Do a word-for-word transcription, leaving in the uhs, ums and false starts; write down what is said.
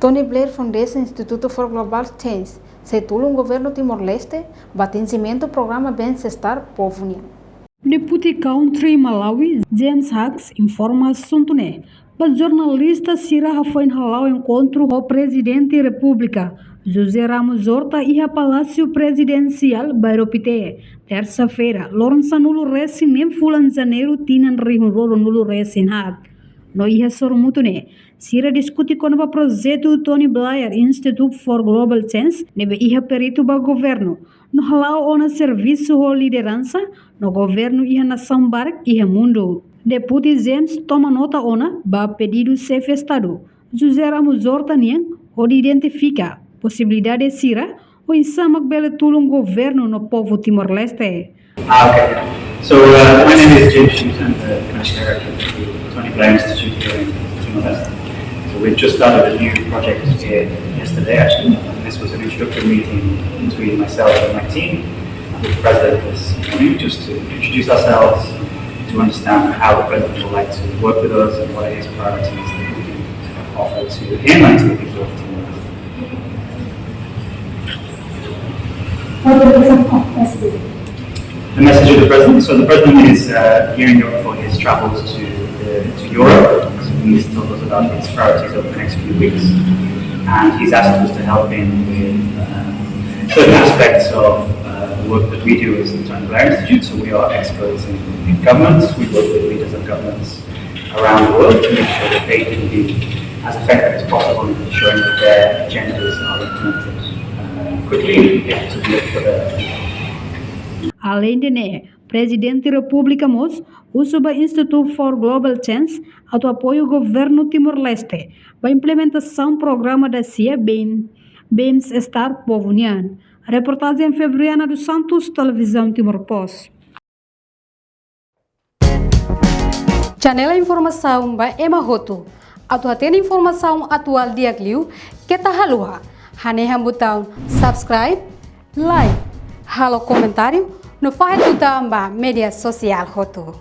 Tony Blair Foundation Institute for Global Change sei tulun governu Timor-Leste ba atinjimentu programa Bem-Estar Povu nian. Deputy Country Malawi, James Hawkes, informa asuntu ne'e ba jornalista sira hafoin hala'o enkontru ho Prezidente Repúblika, José Ramos Horta, iha Palásiu Prezidensiál, Bairro Pité, tersa-feira, loron sanulu resin neen fulan Janeiru, tinan rihun rua ruanulu resin haat. No iha sorumutu ne'e, sira diskute kona-ba projetu Tony Blair Institute for Global Change, ne'ebé iha peritu ba governu, no hala'o ona servisu ho lideransa no governu iha nasaun barak iha mundu. Deputy James toma nota ona ba pedidu Xefe Estadu, José Ramos Horta nian, hodi identifika posibilidade sira oinsá mak bele tulun governu no povu Timor-Leste. Ah, okay. So, uh, my name is James Hughes. I'm the Commissioner of the Tony Blair Institute here in Timor-Leste. So we've just started a new project here yesterday, actually. And this was an introductory meeting between myself and my team with the President this morning, just to introduce ourselves, to understand how the President would like to work with us and what are his priorities that we can offer to him and to the people of Timor. What is the message of the President? The message of the President. So the President is, uh, gearing up for his travels to, uh, to Europe. So he's told us about his priorities over the next few weeks, and he's asked us to help him with, uh, certain aspects of, uh, the work that we do as the Tony Blair Institute. So we are experts in, in governance. We work with leaders of governance around the world to make sure that they can be as effective as possible in ensuring that their agendas are implemented, uh, quickly and effectively for the Além de ne'e, Prezidente Repúblika mós husu ba Institute for Global Change atu apoiu governu Timor-Leste ba implementasaun programa da sia Bem, Bem-Estar Povu nian. Reportajen Febriana dos Santos, Televizaun Timor Post. Channel informasaun ba ema hotu. Atu hatene informasaun atuál di'ak liu, keta haluha hanehan butaun subscribe, like, halo komentáriu, no fahe tutan ba média sosiál hotu.